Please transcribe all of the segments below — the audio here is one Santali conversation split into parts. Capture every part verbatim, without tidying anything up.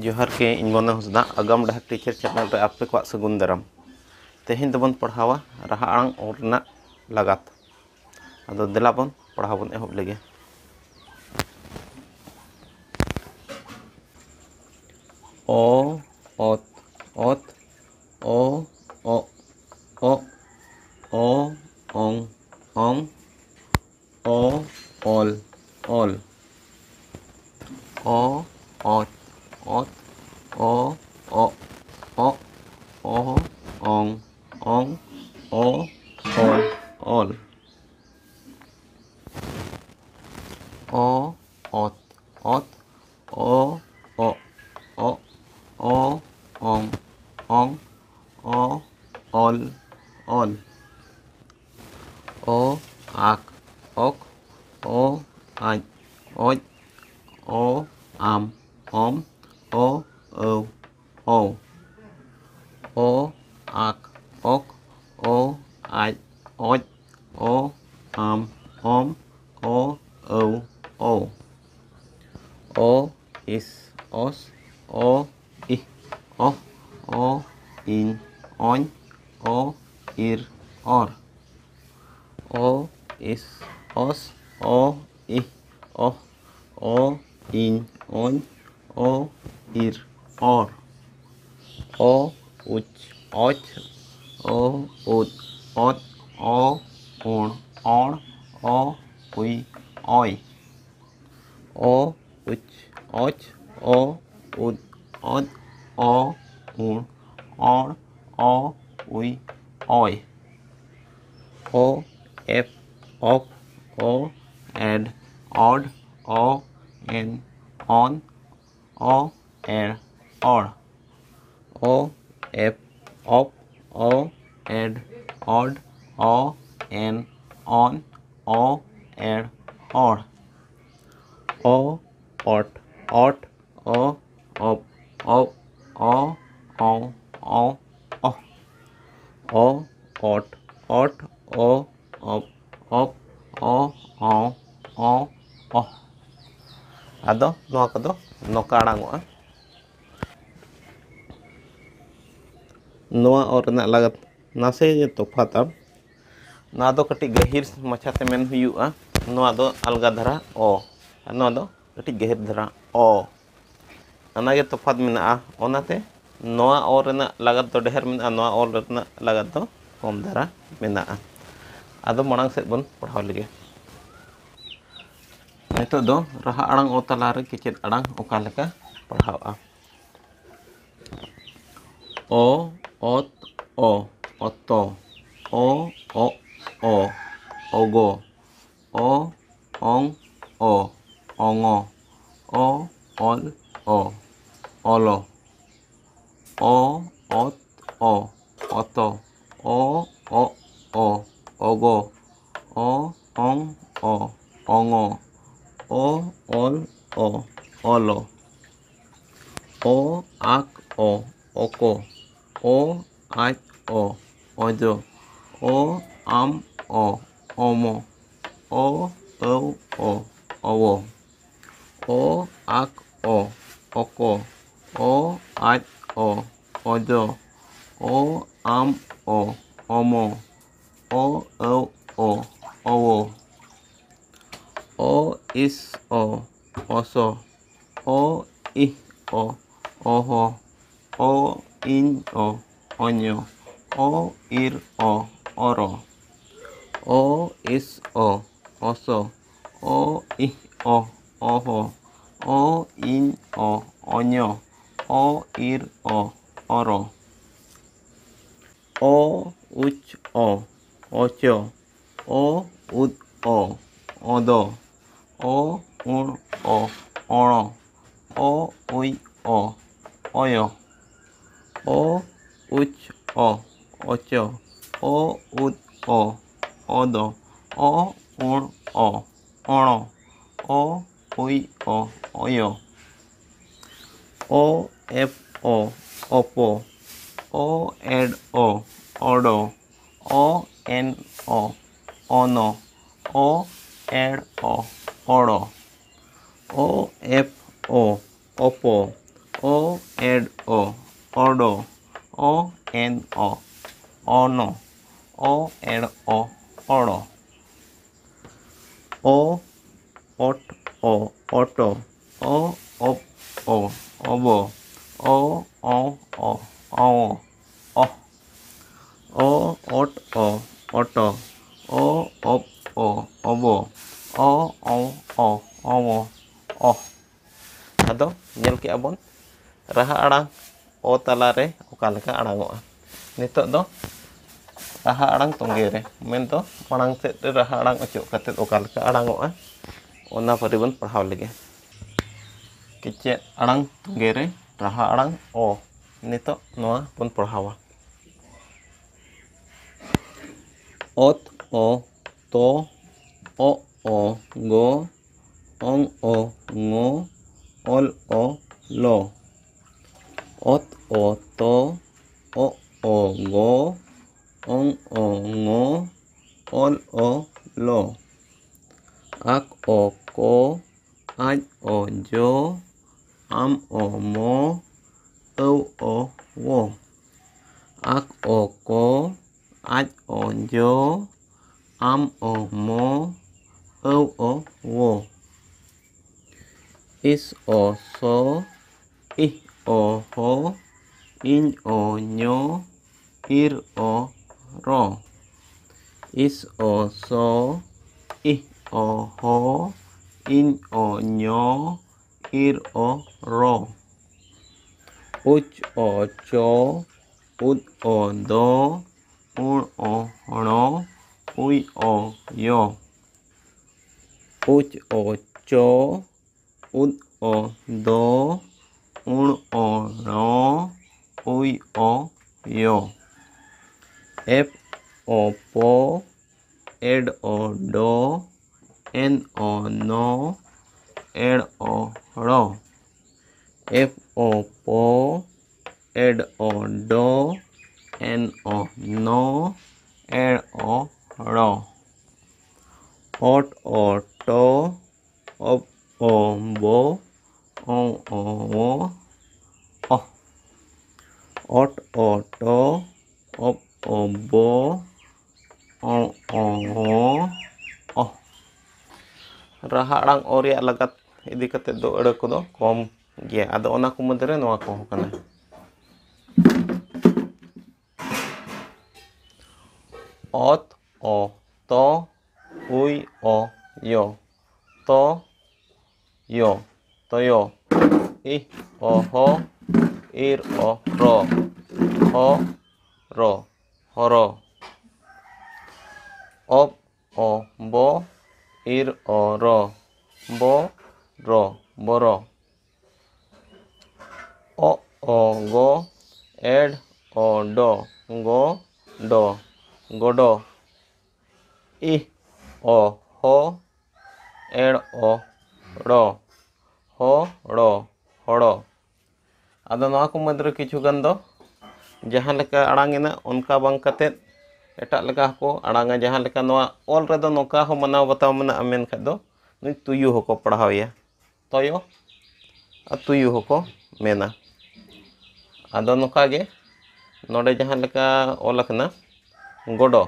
ᱡᱚᱦᱟᱨ ᱜᱮ, ᱤᱧ ᱢᱚᱱᱳᱡᱽ ᱦᱟᱸᱥᱫᱟ, ᱟᱜᱟᱢ ᱰᱟᱦᱟᱨ ᱴᱤᱪᱟᱨ ᱪᱮᱱᱮᱞ ᱨᱮ ᱟᱯᱮ ᱠᱚᱣᱟᱜ ᱥᱟᱹᱜᱩᱱ ᱫᱟᱨᱟᱢ᱾ ᱛᱮᱦᱮᱧ ᱫᱚᱵᱚᱱ ᱯᱟᱲᱦᱟᱣᱟ ᱨᱟᱦᱟ ᱟᱲᱟᱝ ᱚᱞ ᱨᱮᱱᱟᱜ ᱞᱟᱜᱟᱛ᱾ ᱟᱫᱚ ᱫᱮᱞᱟ ᱵᱚᱱ ᱯᱟᱲᱦᱟᱣ ᱵᱚᱱ ᱮᱦᱚᱵ ᱞᱮᱜᱮ᱾ ᱚ, ᱚᱛ, ᱚᱛ, ᱚ, ᱚᱜ, ᱚᱜ, ᱚ, ᱚᱝ, ᱚᱝ, ᱚ, ᱚᱞ, ᱚᱞ, ᱚ, ᱚᱛ, ᱚᱛ, ᱚ, ᱚᱜ, ᱚᱜ, ᱚ, ᱚᱝ, ᱚᱝ, ᱚ, ᱚᱞ, ᱚᱞ᱾ ᱚ, ᱚᱛ, ᱚᱛ, ᱚ, ᱚᱜ, ᱚᱜ, ᱚ, ᱚᱝ, ᱚᱝ, ᱚ, ᱚᱞ, ᱚᱞ᱾ ᱚ, ᱟᱠ, ᱚᱠ, ᱚ, ᱟᱡ, ᱚᱡ, ᱚ, ᱟᱢ, ᱚᱢ, ᱚ, ᱟᱹᱣ, ᱚᱣ᱾ ᱚ, ᱟᱠ, ᱚᱠ, ᱚ, ᱟᱡ, ᱚᱡ, ᱚ, ᱟᱢ, ᱚᱢ, ᱚ, ᱟᱹᱣ, ᱚᱣ᱾ ᱚ, ᱤᱥ, ᱚᱥ, ᱚ, ᱤᱦ, ᱚᱦ, ᱚ, ᱤᱧ, ᱚᱧ, ᱚ, ᱤᱨ, ᱚᱨ᱾ ᱚ, ᱤᱥ, ᱚᱥ, ᱚ, ᱤᱦ, ᱚᱦ, ᱚ, ᱤᱧ, ᱚᱧ, ᱚ, ᱤᱨ, ᱚᱨ᱾ ᱚ, ᱩᱪ, ᱚᱪ, ᱚ, ᱩᱫ, ᱚᱫ, ᱚ, ᱩᱬ, ᱚᱬ, ᱚ, ᱩᱭ, ᱚᱭ᱾ ᱚ, ᱩᱪ, ᱚᱪ, ᱚ, ᱩᱫ, ᱚᱫ, ᱚ, ᱩᱬ, ᱚᱬ, ᱚ, ᱩᱭ, ᱚᱭ᱾ ᱚ, ᱮᱯ, ᱚᱯ, ᱚ, ᱮᱰ, ᱚᱰ, ᱚ, ᱮᱱ, ᱚᱱ, ᱚ, ᱮᱲ, ᱚᱲ᱾ ᱚ, ᱮᱯ, ᱚᱯ, ᱚ, ᱮᱰ, ᱚᱰ, ᱚ, ᱮᱱ, ᱚᱱ, ᱚ, ᱮᱲ, ᱚᱲ᱾ ᱚ, ᱚᱴ, ᱚᱴ, ᱚ, ᱚᱯ, ᱚᱯ, ᱚ, ᱚᱝ, ᱚ, ᱚᱦ᱾ ᱚ, ᱚᱴ, ᱚᱴ, ᱚ, ᱚᱯ, ᱚᱯ, ᱚ, ᱚᱝ, ᱚ, ᱚᱦ᱾ ᱟᱫᱚ ᱱᱚᱣᱟ ᱠᱚᱫᱚ ᱱᱚᱝᱠᱟ ᱟᱲᱟᱝᱚᱜᱼᱟ᱾ ᱱᱚᱣᱟ ᱚ ᱨᱮᱱᱟᱜ ᱞᱟᱜᱟᱛ ᱱᱟᱥᱮ ᱜᱮ ᱛᱚᱯᱷᱟᱛᱟ᱾ ᱱᱚᱣᱟ ᱫᱚ ᱠᱟᱹᱴᱤᱡ ᱜᱟᱹᱦᱤᱨ ᱢᱟᱪᱷᱟᱛᱮ ᱢᱮᱱ ᱦᱩᱭᱩᱜᱼᱟ, ᱱᱚᱣᱟ ᱫᱚ ᱟᱞᱜᱟ ᱫᱷᱟᱨᱟ ᱚ, ᱟᱨ ᱱᱚᱣᱟ ᱫᱚ ᱠᱟᱹᱴᱤᱡ ᱜᱟᱹᱦᱤᱨ ᱫᱷᱟᱨᱟ ᱚ᱾ ᱚᱱᱟᱜᱮ ᱛᱚᱯᱷᱟᱛ ᱢᱮᱱᱟᱜᱼᱟ᱾ ᱚᱱᱟᱛᱮ ᱱᱚᱣᱟ ᱚ ᱨᱮᱱᱟᱜ ᱞᱟᱜᱟᱛ ᱫᱚ ᱰᱷᱮᱨ ᱢᱮᱱᱟᱜᱼᱟ, ᱱᱚᱣᱟ ᱚ ᱨᱮᱱᱟᱜ ᱞᱟᱜᱟᱛ ᱫᱚ ᱠᱚᱢ ᱫᱷᱟᱨᱟ ᱢᱮᱱᱟᱜᱼᱟ᱾ ᱟᱫᱚ ᱢᱟᱲᱟᱝ ᱥᱮᱫ ᱵᱚᱱ ᱯᱟᱲᱦᱟᱣ ᱞᱮᱜᱮ᱾ ᱱᱤᱛᱚᱜ ᱫᱚ ᱨᱟᱦᱟ ᱟᱲᱟᱝ ᱚ ᱛᱟᱞᱟᱨᱮ ᱠᱮᱪᱮᱫ ᱟᱲᱟᱝ ᱚᱠᱟ ᱞᱮᱠᱟ ᱯᱟᱲᱦᱟᱣᱼᱟ? ᱚ, ᱚᱛ, ᱚ, ᱚᱛᱚ, ᱚ, ᱚᱜ, ᱚ, ᱚᱜᱚ, ᱚ, ᱚᱝ, ᱚ, ᱚᱝᱚ, ᱚ, ᱚᱞ, ᱚ, ᱚᱞᱚ, ᱚ, ᱚᱛ, ᱚ, ᱚᱛᱚ, ᱚ, ᱚᱜ, ᱚ, ᱚᱜᱚ, ᱚ, ᱚᱝ, ᱚ, ᱚᱝᱚ, ᱚ, ᱚᱞ, ᱚ, ᱚᱞᱚ, ᱚ, ᱟᱠ, ᱚ, ᱚᱠᱚ, ᱚ, ᱟᱡ, ᱚ, ᱚᱡᱚ, ᱚ, ᱟᱢ, ᱚ, ᱚᱢᱚ, ᱚ, ᱟᱹᱣ, ᱚ, ᱚᱣᱚ, ᱚ, ᱟᱠ, ᱚ, ᱚᱠᱚ, ᱚ, ᱟᱡ, ᱚ, ᱚᱡᱚ, ᱚ, ᱟᱢ, ᱚ, ᱚᱢᱚ, ᱚ, ᱟᱹᱣ, ᱚ, ᱚᱣᱚ, ᱚ, ᱤᱥ, ᱚ, ᱚᱥᱚ, ᱚ, ᱤᱦ, ᱚ, ᱚᱦᱚ, ᱚ, ᱤᱧ, ᱚ, ᱚᱧᱚ, ᱚ, ᱤᱨ, ᱚ, ᱚᱨᱚ, ᱚ, ᱤᱥ, ᱚ, ᱚᱥᱚ, ᱚ, ᱤᱦ, ᱚ, ᱚᱦᱚ, ᱚ, ᱤᱧ, ᱚ, ᱚᱧᱚ, ᱚ, ᱤᱨ, ᱚ, ᱚᱨᱚ, ᱚ, ᱩᱪ, ᱚ, ᱚᱪᱚ, ᱚ, ᱩᱫ, ᱚ, ᱚᱫᱚ, ᱚ, ᱩᱬ, ᱚ, ᱚᱬᱚ, ᱚ, ᱩᱭ, ᱚ, ᱚᱭᱚ, ᱚ, ᱩᱪ, ᱚ, ᱚᱪᱚ, ᱚ, ᱩᱫ, ᱚ, ᱚᱫᱚ, ᱚ, ᱩᱬ, ᱚ, ᱚᱬᱚ, ᱚ, ᱩᱭ, ᱚ, ᱚᱭᱚ, ᱚ, ᱮᱯ, ᱚ, ᱚᱯᱚ, ᱚ, ᱮᱰ, ᱚ, ᱚᱰᱚ, ᱚ, ᱮᱱ, ᱚ, ᱚᱱᱚ, ᱚ, ᱮᱲ, ᱚ, ᱚᱲᱚ, ᱚ, ᱮᱯ, ᱚ, ᱚᱯᱚ, ᱚ, ᱮᱰ, ᱚ, ᱚᱰᱚ, ᱚ, ᱮᱱ ᱚ, ᱚᱱᱚ᱾ ᱚ ᱮᱲ ᱚ, ᱚᱲᱚ᱾ ᱚ ᱚᱴ ᱚ, ᱚᱴᱚ᱾ ᱚ ᱚᱯ ᱚ, ᱚᱵᱚ᱾ ᱚ ᱚ ᱚ, ᱚᱣᱚ᱾ ᱚᱦ᱾ ᱚ ᱚᱴ ᱚ, ᱚᱴᱚ᱾ ᱚ ᱚᱯ ᱚ, ᱚᱵᱚ᱾ ᱚ ᱚ ᱚ, ᱚᱣᱚ᱾ ᱚᱦ᱾ ᱟᱫᱚ ᱧᱮᱞ ᱠᱮᱜᱼᱟ ᱵᱚᱱ ᱨᱟᱦᱟ ᱟᱲᱟᱝ ᱚ ᱛᱟᱞᱟᱨᱮ ᱚᱠᱟ ᱞᱮᱠᱟ ᱟᱲᱟᱝᱚᱜᱼᱟ᱾ ᱱᱤᱛᱚᱜ ᱫᱚ ᱨᱟᱦᱟ ᱟᱲᱟᱝ ᱛᱚᱸᱜᱮ ᱨᱮ, ᱢᱮᱱᱫᱚ ᱢᱟᱲᱟᱝ ᱥᱮᱫ ᱨᱮ ᱨᱟᱦᱟ ᱟᱲᱟᱝ ᱚᱪᱚᱜ ᱠᱟᱛᱮ ᱚᱠᱟ ᱞᱮᱠᱟ ᱟᱲᱟᱝᱚᱜᱼᱟ, ᱚᱱᱟ ᱯᱟᱹᱨᱤ ᱵᱚᱱ ᱯᱟᱲᱦᱟᱣ ᱞᱮᱜᱮ᱾ ᱠᱮᱪᱮᱫ ᱟᱲᱟᱝ ᱛᱚᱸᱜᱮ ᱨᱮ ᱨᱟᱦᱟ ᱟᱲᱟᱝ ᱚ᱾ ᱱᱤᱛᱚᱜ ᱱᱚᱣᱟ ᱵᱚᱱ ᱯᱟᱲᱦᱟᱣᱟ᱾ ᱚᱛ ᱚ ᱛᱚ, ᱚ ᱚ ᱜᱚ, ᱚᱝ ᱚ ᱝᱚ, ᱚᱞ ᱚ ᱞᱚ᱾ ᱚᱛ ᱚ ᱛᱚ, ᱚ ᱚ ᱜᱚ, ᱚᱝ ᱚ ᱝᱚ, ᱚᱞ ᱚ ᱞᱚ᱾ ᱟᱠ ᱚ ᱠᱚ, ᱟᱡ ᱚ ᱡᱚ, ᱟᱢ ᱚ ᱢᱚ, ᱟᱹᱣ ᱚ ᱣᱚ᱾ ᱟᱠ ᱚ ᱠᱚ, ᱟᱡ ᱚ ᱡᱚ, ᱟᱢ ᱚ ᱢᱚ, ᱟᱹᱣ ᱚ ᱣᱚ᱾ ᱤᱥ ᱚ ᱥᱚ, ᱤᱦ ᱚ ᱦᱚ, ᱤᱧ ᱚ ᱧᱚ, ᱤᱨ ᱚ ᱨᱚ᱾ ᱤᱥ ᱚ ᱥᱚ, ᱤᱦ ᱚ ᱦᱚ, ᱤᱧ ᱚ ᱧᱚ, ᱤᱨ ᱚ ᱨᱚ᱾ ᱩᱪ ᱚ ᱪᱚ, ᱩᱫ ᱚ ᱫᱚ, ᱩᱲ ᱚ ᱲᱚ, ᱩᱭ ᱚ ᱭᱚ᱾ ᱩᱪ ᱚ ᱪᱚ, ᱩᱫ ᱚ ᱫᱚ, ᱩᱲ ᱚ ᱲᱚ, ᱩᱭ ᱚ ᱭᱚ᱾ ᱮᱯ ᱚ ᱯᱚ, ᱮᱰ ᱚ ᱰᱚ, ᱮᱱ ᱚ ᱱᱚ, ᱮᱲ ᱚ ᱲᱚ᱾ ᱮᱯ ᱚ ᱯᱚ, ᱮᱰ ᱚ ᱰᱚ, ᱮᱱ ᱚ ᱱᱚ, ᱮᱲ ᱚ ᱲᱚ᱾ ᱚᱴ ᱚ ᱴᱚ, ᱚᱯ ᱚ ᱵᱚ, ᱚᱝ ᱚ ᱣᱚ, ᱚᱦ᱾ ᱚᱴ ᱚ ᱴᱚ, ᱚ, ᱚ, ᱚ᱾ ᱨᱟᱦᱟ ᱟᱲᱟᱝ ᱚ ᱨᱮᱭᱟᱜ ᱞᱟᱜᱟᱛ ᱤᱫᱤ ᱠᱟᱛᱮ ᱫᱚ ᱟᱹᱲᱟᱹ ᱠᱚᱫᱚ ᱠᱚᱢ ᱜᱮᱭᱟ᱾ ᱟᱫᱚ ᱚᱱᱟ ᱠᱚ ᱢᱚᱫᱽᱫᱷᱮ ᱨᱮ ᱱᱚᱣᱟ ᱠᱚᱦᱚᱸ ᱠᱟᱱᱟ᱾ ᱚᱛ, ᱚ, ᱛᱚ, ᱩᱭ, ᱚ, ᱭᱚ᱾ ᱛᱚ, ᱭᱚ, ᱛᱚᱭᱚ᱾ ᱤᱦ, ᱚ, ᱦᱚ, ᱤᱨ, ᱚ, ᱨᱚ, ᱦᱚ, ᱨᱚ, ᱦᱚᱨᱚ᱾ ᱚᱯ, ᱚ, ᱵᱚ, ᱤᱨ, ᱚ, ᱨᱚ, ᱵᱚ, ᱨᱚ, ᱵᱚᱨᱚ᱾ ᱚ, ᱚ, ᱜᱚ, ᱮᱰ, ᱚ, ᱰᱚ, ᱜᱚ, ᱰᱚ, ᱜᱚᱰᱚ᱾ ᱤᱦ, ᱚ, ᱦᱚ, ᱮᱲ, ᱚ, ᱲᱚ, ᱦᱚ, ᱲᱚ, ᱦᱚᱲᱚ᱾ ᱟᱫᱚ ᱱᱚᱣᱟ ᱠᱚ ᱢᱩᱫᱽᱨᱮ ᱠᱤᱪᱷᱩ ᱜᱟᱱ ᱫᱚ ᱡᱟᱦᱟᱸ ᱞᱮᱠᱟ ᱟᱲᱟᱝ ᱮᱱᱟ, ᱚᱱᱠᱟ ᱵᱟᱝ ᱠᱟᱛᱮᱫ ᱮᱴᱟᱜ ᱞᱮᱠᱟ ᱦᱚᱸᱠᱚ ᱟᱲᱟᱝᱟ᱾ ᱡᱟᱦᱟᱸ ᱞᱮᱠᱟ ᱱᱚᱣᱟ ᱚᱞ ᱨᱮᱫᱚ ᱱᱚᱝᱠᱟ ᱦᱚᱸ ᱢᱟᱱᱟᱣ ᱵᱟᱛᱟᱣ ᱢᱮᱱᱟᱜᱼᱟ, ᱢᱮᱱᱠᱷᱟᱡ ᱫᱚ ᱱᱩᱭ ᱛᱩᱭᱩ ᱦᱚᱸᱠᱚ ᱯᱟᱲᱦᱟᱣᱮᱭᱟ, ᱛᱚᱭᱚ ᱟᱨ ᱛᱩᱭᱩ ᱦᱚᱸᱠᱚ ᱢᱮᱱᱟ᱾ ᱟᱫᱚ ᱱᱚᱝᱠᱟ ᱜᱮ ᱱᱚᱰᱮ ᱡᱟᱦᱟᱸ ᱞᱮᱠᱟ ᱚᱞ ᱟᱠᱟᱱᱟ ᱜᱚᱰᱚ,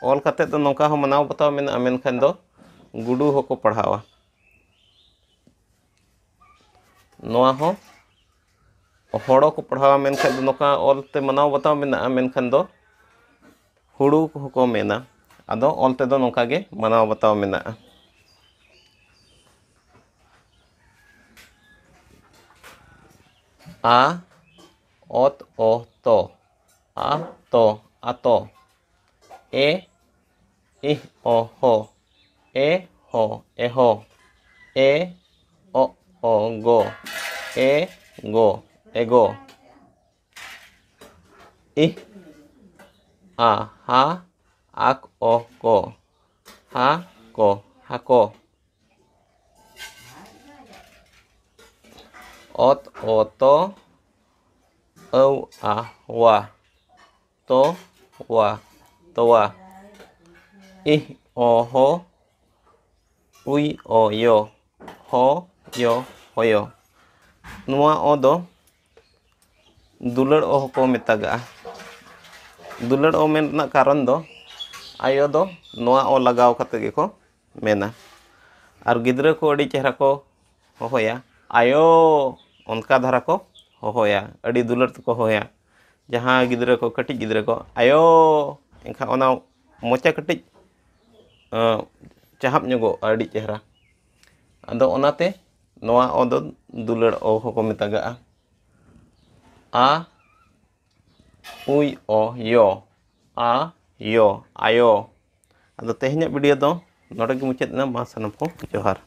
ᱚᱞ ᱠᱟᱛᱮᱫ ᱫᱚ ᱱᱚᱝᱠᱟ ᱦᱚᱸ ᱢᱟᱱᱟᱣ ᱵᱟᱛᱟᱣ ᱢᱮᱱᱟᱜᱼᱟ, ᱢᱮᱱᱠᱷᱟᱱ ᱫᱚ ᱜᱩᱰᱩ ᱦᱚᱸᱠᱚ ᱯᱟᱲᱦᱟᱣᱟ᱾ ᱱᱚᱣᱟ ᱦᱚᱸ ᱦᱚᱲᱚ ᱠᱚ ᱯᱟᱲᱦᱟᱣᱟ, ᱢᱮᱱᱠᱷᱟᱱ ᱫᱚ ᱱᱚᱝᱠᱟ ᱚᱞ ᱛᱮ ᱢᱟᱱᱟᱣ ᱵᱟᱛᱟᱣ ᱢᱮᱱᱟᱜᱼᱟ, ᱢᱮᱱᱠᱷᱟᱱ ᱫᱚ ᱦᱩᱲᱩ ᱠᱚᱦᱚᱸ ᱠᱚ ᱢᱮᱱᱟ᱾ ᱟᱫᱚ ᱚᱞ ᱛᱮᱫᱚ ᱱᱚᱝᱠᱟ ᱜᱮ ᱢᱟᱱᱟᱣ ᱵᱟᱛᱟᱣ ᱢᱮᱱᱟᱜᱼᱟ᱾ ᱟ, ᱚᱛ, ᱚ, ᱛᱚ᱾ ᱟ, ᱛᱚ, ᱟᱛᱚ᱾ ᱮ, ᱤᱦ, ᱚ, ᱦᱚ᱾ ᱮ, ᱦᱚ, ᱮᱦᱚ᱾ ᱮ, ᱚ, ᱚ, ᱜᱚ᱾ ᱮ, ᱜᱚ, ᱮᱜᱚ᱾ ᱤᱦ, ᱟ, ᱦᱟ᱾ ᱟᱠ, ᱚ, ᱠᱚ᱾ ᱦᱟ, ᱠᱚ, ᱦᱟᱠᱚ᱾ ᱚᱛ, ᱚ, ᱛᱚ᱾ ᱟᱹᱣ, ᱟ, ᱣᱟ᱾ ᱛᱚ, ᱣᱟ, ᱛᱚᱣᱟ᱾ ᱤᱦ, ᱚ, ᱦᱚ᱾ ᱩᱭ, ᱚ, ᱭᱚ᱾ ᱦᱚ, ᱭᱚ, ᱦᱚᱭᱚ᱾ ᱱᱚᱣᱟ ᱚ ᱫᱚ ᱫᱩᱞᱟᱹᱲ ᱚ ᱦᱚᱸᱠᱚ ᱢᱮᱛᱟᱜᱟᱜᱼᱟ᱾ ᱫᱩᱞᱟᱹᱲ ᱚ ᱢᱮᱱ ᱨᱮᱱᱟᱜ ᱠᱟᱨᱚᱱ ᱫᱚ ᱟᱭᱳ ᱫᱚ ᱱᱚᱣᱟ ᱚ ᱞᱟᱜᱟᱣ ᱠᱟᱛᱮ ᱜᱮᱠᱚ ᱢᱮᱱᱟ᱾ ᱟᱨ ᱜᱤᱫᱽᱨᱟᱹ ᱠᱚ ᱟᱹᱰᱤ ᱪᱮᱦᱨᱟ ᱠᱚ ᱦᱚᱦᱚᱭᱟ, ᱟᱭᱳ, ᱚᱱᱠᱟ ᱫᱷᱟᱨᱟ ᱠᱚ ᱦᱚᱦᱚᱭᱟ, ᱟᱹᱰᱤ ᱫᱩᱞᱟᱹᱲ ᱛᱮᱠᱚ ᱦᱚᱦᱚᱭᱟ᱾ ᱡᱟᱦᱟᱸ ᱜᱤᱫᱽᱨᱟᱹ ᱠᱚ, ᱠᱟᱹᱴᱤᱡ ᱜᱤᱫᱽᱨᱟᱹ ᱠᱚ, ᱟᱭᱳ, ᱮᱱᱠᱷᱟᱱ ᱚᱱᱟ ᱢᱚᱪᱟ ᱠᱟᱹᱴᱤᱡ ᱪᱟᱦᱟᱵ ᱧᱚᱜᱚᱜᱼᱟ ᱟᱹᱰᱤ ᱪᱮᱦᱨᱟ᱾ ᱟᱫᱚ ᱚᱱᱟᱛᱮ ᱱᱚᱣᱟ ᱚ ᱫᱚ ᱫᱩᱞᱟᱹᱲ ᱚ ᱦᱚᱸᱠᱚ ᱢᱮᱛᱟᱜᱟᱜᱼᱟ᱾ ᱟ, ᱩᱭ, ᱚ, ᱭᱚ, ᱟ, ᱭᱚ, ᱟᱭᱳ᱾ ᱟᱫᱚ ᱛᱮᱦᱮᱧᱟᱜ ᱵᱷᱤᱰᱤᱭᱳ ᱫᱚ ᱱᱚᱰᱮ ᱜᱮ ᱢᱩᱪᱟᱹᱫ ᱮᱱᱟ᱾ ᱢᱟ ᱥᱟᱱᱟᱢ ᱠᱚ ᱡᱚᱦᱟᱨ᱾